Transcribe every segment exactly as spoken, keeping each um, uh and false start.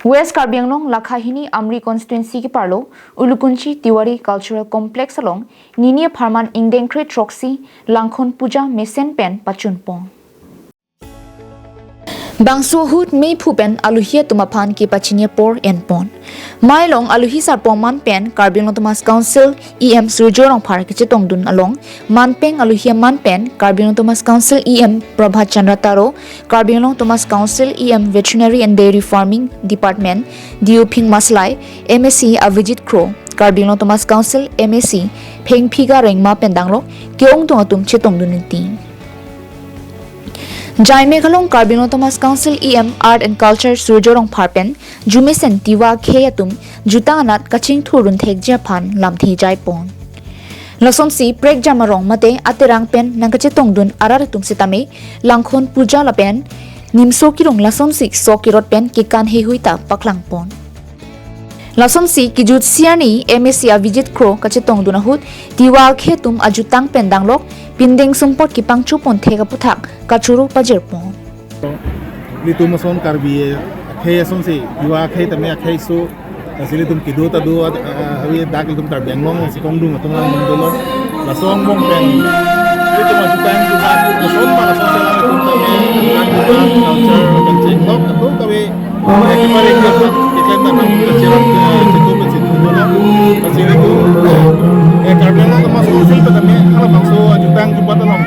West Karbi Anglong Lakha hini Amri constituency keparlo Ulukunchi Tiwari Cultural Complex along nini apharman ingdeng kre throksi Langkhon Puja mesen pen pachunpon. Bangso ahut meiphu pen aluhi atum aphan kepachini apor enpon. Mei along aluhi sarpo aman pen Karbi Anglong Autonomous Council E M Surjya Rongphar kachetongdun along manpeng aluhi aman pen Karbi Anglong Autonomous Council E M Prabhat Chandra Taro, Karbi Anglong Autonomous Council E M Veterinary and Dairy Farming Department D O Phing Maslai, M A C Avijit Kro, Karbi Anglong Autonomous Council M A C Phengphiga Rengma pen danglok ke-ongdung atum chetongdun niti. Jaime along Karbi Anglong Autonomous Council E M Art and Culture Surjya Rongphar pen jumesen Tiwa akhei atum jutang anat kachingthur runthekji aphan lamthe jaipon. Lasonsi prekjam arong mate aterang pen nangkachetongdun arat atum setame Langkhon Puja lapen Nimso Kirung lasonsi sok kirot pen kekan heihui ta paklangpon. Lasonsi kejut siani M A C Avijit Kro kachetongdun ahut Tiwa akhei atum ajutang pen danglok pindeng sumpot kepangchopon thek aputhak kachoro pajirpon. Ilitum ason Karbi akhei asonsi, Tiwa akhei tame akhei so, lasi ilitum kedo ta do, a, a, avi dak ilitum Karbi Anglong si kongdung atum lang dolo. Laso angbong pen ilitum ajutang jubat, lason ma lason selang ilitum tame, culture, kachinglok, atum kave, eh, kepare kepare, keklem tame, kachirap, eh, chitu pen chitu dolo. Lasi ilitum, eh, Karbi Anglong Autonomous Council pen tame, halabangso ajutang jubat along.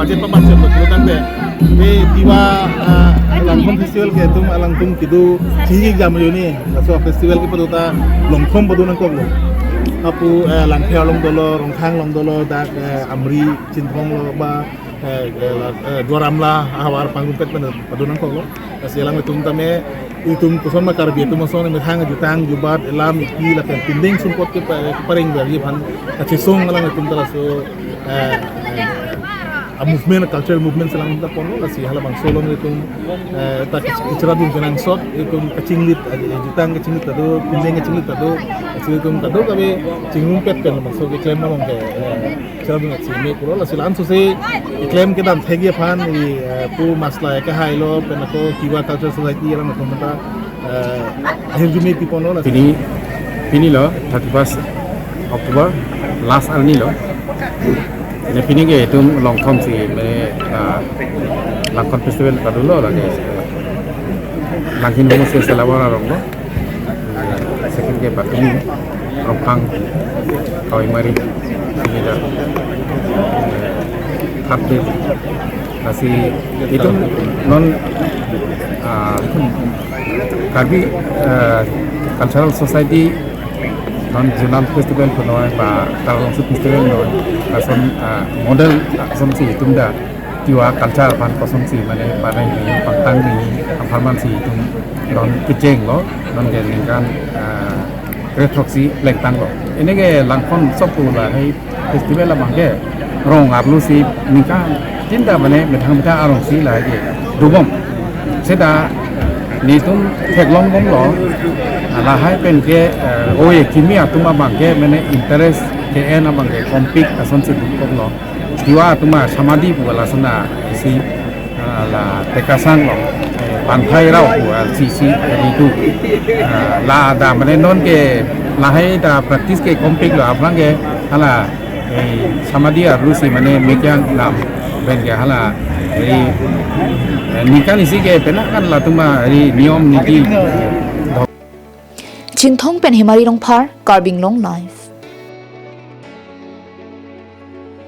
Budget pa budget lo, tangte. Di Tiwa, ah, Langkhon Festival ke atum alangtum kedo chingki jam yo ni. Laso festival ke padu ta longthom padu nangkoklo. Lapu, eh, Langpher along dolo, Rongkhang along dolo, dak, eh, Amri Chinthong lo ba, eh, eh, la, eh, Duar Amla ahavar pangrumpet pen padu nangkoklo. Lasi alanglitum tame, itum koson ma Karbi atum ason methang jutang jubat elam ipi lapen pindeng sumpot ke pa, kepareng bagi aphan kachesong alanglitum ta laso, eh, eh, a movement, cultural movement selang ta ponlo. Lasi halabangso along itum, eh, ta kech-, kechera dun kenangsot, itum kachinglit, eh, jutang kachinglit ta do, pindeng kachinglit ta do, lasi itum kadokave chingrumpet pen labangso keklem along ke, eh, kechera dun si me kulo. Lasi la-an sose keklem kedam thekji aphan i, eh, Pu Maslai kahai lo, pen ako Tiwa Cultural Society alangtum ta, eh, ahirjume piponlo. Lasi pini, pini lo thirty-first October, last arni lo. Ini pini ke itum longthom si, mane, ah, Langkhon Festival ta dolo lake. Langhin homo si selawan arong lo. Second ke Patumi, Rongkhang, Kawimari, Singida, third ke. Lasi itum non, ah, Karbi, ah, Cultural Society non zonal festival punoi ba Karbi Festival punoi, lason, ah, model, ah, asonsi itum ta Tiwa culture aphan kosonsi mane panai ni pangtang ni apharman si itum non kechenglo, non ke ningkan, ah, kre throksi plengtanglo. Ini ke Langkhon sok pu lahai festival abang ke rong arlo si ningkan tin ta mane methang methang arong si lahai ke dobom. Seta netum theklongbomlo, lahai pen ke, eh, oi kimi atum abang ke mane interest ke-en abang ke kompik asonsi dukoklo. Tiwa atum asamadhi pu lason isi, ah, la tekasang lo, eh, Panthai Rao pu, ah, si, si, eh, itu. Ah, la ta mane non ke lahai ta practice ke kompik lo, aphrang ke hala, eh, samadhi arlo si mane mekyang lam pen ke hala, eh, eh, ningkan isi ke penang kan latum ari niyom niti. Chinthong pen Hemari Rongphar, Karbi Anglong Live.